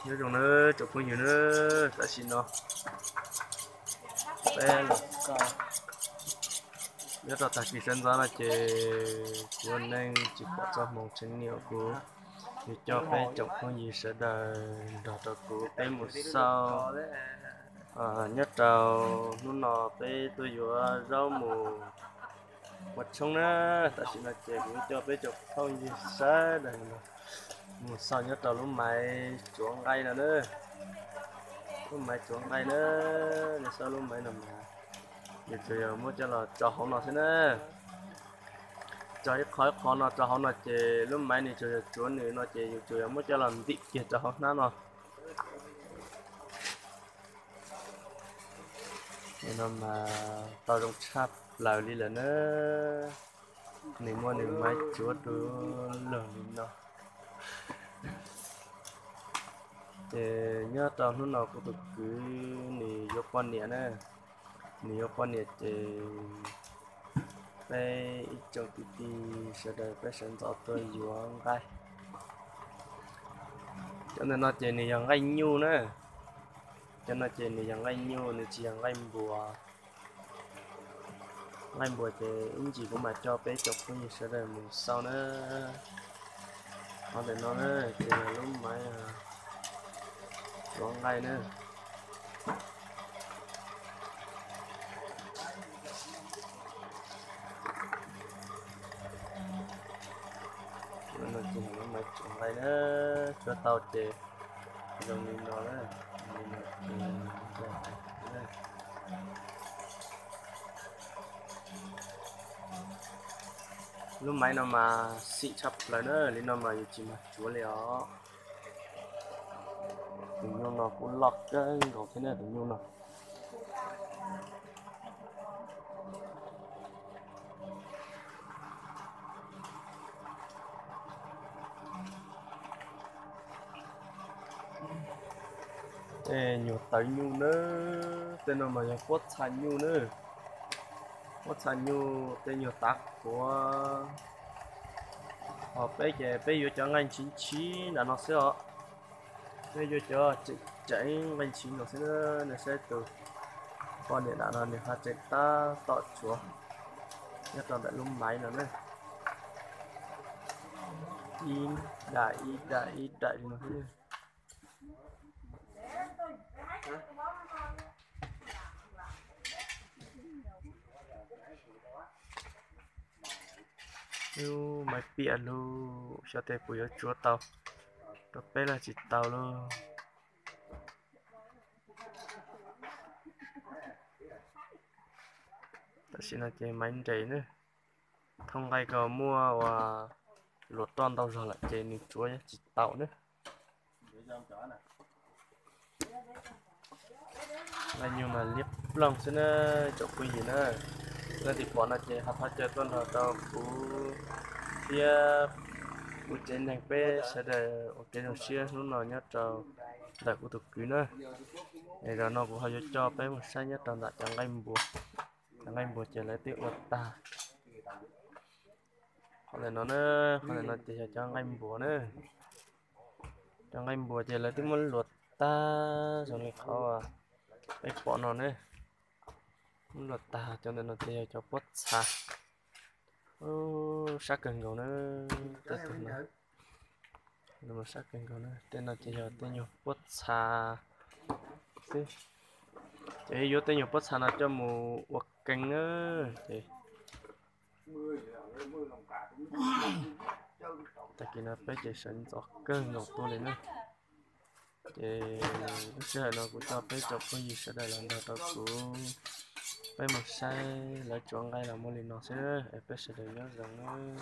Nyob zoo nawb tsoom phooj ywg nawb, tam sim no peb los nyob rau tag kis sawv ntxov no ces kuv ua neej tsis pom txoj hmoo tshee niam, kuv yuav coj peb tsoom phooj ywg sawv daws nrog rau kuv peb mus xauj nyob rau hnub no peb tuaj yuav zaub mus ua tshoob na. Tam sim no ces kuv coj peb tsoom phooj ywg sawv daws mus xauj nyob rau lub maiv tsuav nqaij no na. Lub maiv tsuav nqaij na, nej saib lub maiv no mas nws tsuas yog muab coj los tso hauv no xwb na. Tso ib qho ib qho no rau hauv no ces lub maiv nws tsuas yog tsuav nws no ces yus tsuas yog muab coj los ntim kiag rau hauv hnab no. Nim no mas tau zoo tshaj plaws li lawm na. Nws muaj nws maiv tsuav du lug li no. Ces nyob rau hnub no kuv tus kwv nws yuav poj niam na. Nws yuav poj niam ces peb ib tsoom kwv tij sawv daws peb sawv ntxov tuaj yuav nqaij. Cov ntawm no ces nws yog nqaij nyuj na. Cov no ces nws yog nqaij nyuj, nws tsis yog nqaij npuas. Nqaij npuas ces ib ntsis kuv mam coj peb tsoom phooj ywg sawv daws mus xauj na. Qhov ntawm no na ces yog lub maiv tsuav nqaij na. Lub maiv tsuav nqaij na, tsuav tau ces zoo li no na. Lub maiv no mas xim tshaj plaws na, li no mas yus tsis mag tsuav li os. Tus nyuj no kuj loj kawg nkaus thiab na tus nyuj no. Tej nyuag tawv nyuj na, tej no mas yog pob txha nyuj na. Pob txha nyuj tej nyuag tav qhuav. Ho peb ces peb yuav cov nqaij ntshiv ntshiv nram no xwb os. Peb yuav cov tseem tseem nqaij ntshiv no xwb na. Nej saib tus poj niam nram no nws ho tseem tab tom tsuav nyob rau ntawm lub maiv no na. Ib daim ib daim ib daim li no xwb. Lub maiv piam lug xyov tes puas yuav tsuav tau rau peb los tsis tau lauj. Tam sim no ces maiv nres na, thooj nqaij ko muaj uas luas roj ntau zog lawm ces nws tsuav tsis tau na. Nqaij nyuj mas liab ploog xwb na, tsoom phooj ywg na. Leej twg pom no ces ho thov caw tuaj nrog rau kuv thiab kuv tsev neeg peb sawv daws ua kev zoo siab hnub no nyob rau ntawm kuv tus kwv na. Es zaum no kuv ho yuav coj peb mus saib nyob rau ntawm cov nqaij npuas. Cov nqaij npuas ces lawv twb ua tag. Qhov ntawm no na, qhov ntawm no ces yog cov nqaij npuas na. Cov nqaij npuas ces lawv twb muab luas tag zoo li qhov peb pom no ne. Muab luas tag, cov ntawm no ces yog cov pob txha. Sab kawg nkaus na, tej tug no sab kawg nkaus na. Tej no ces yog tej nyuag pob txha xwb. Ces yuav tej nyuag pob txha no coj mus ua keeg na. Ces tag kis no peb ces sawv ntxov kawg nkaus tuaj li na. Ces lub sij hawm no kuv coj peb tsoom phooj ywg sawv daws los nrog rau kuv, peb mus saib lawv tsuav nqaij los muaj li no xwb, es peb sawv daws nyob zoo nawb.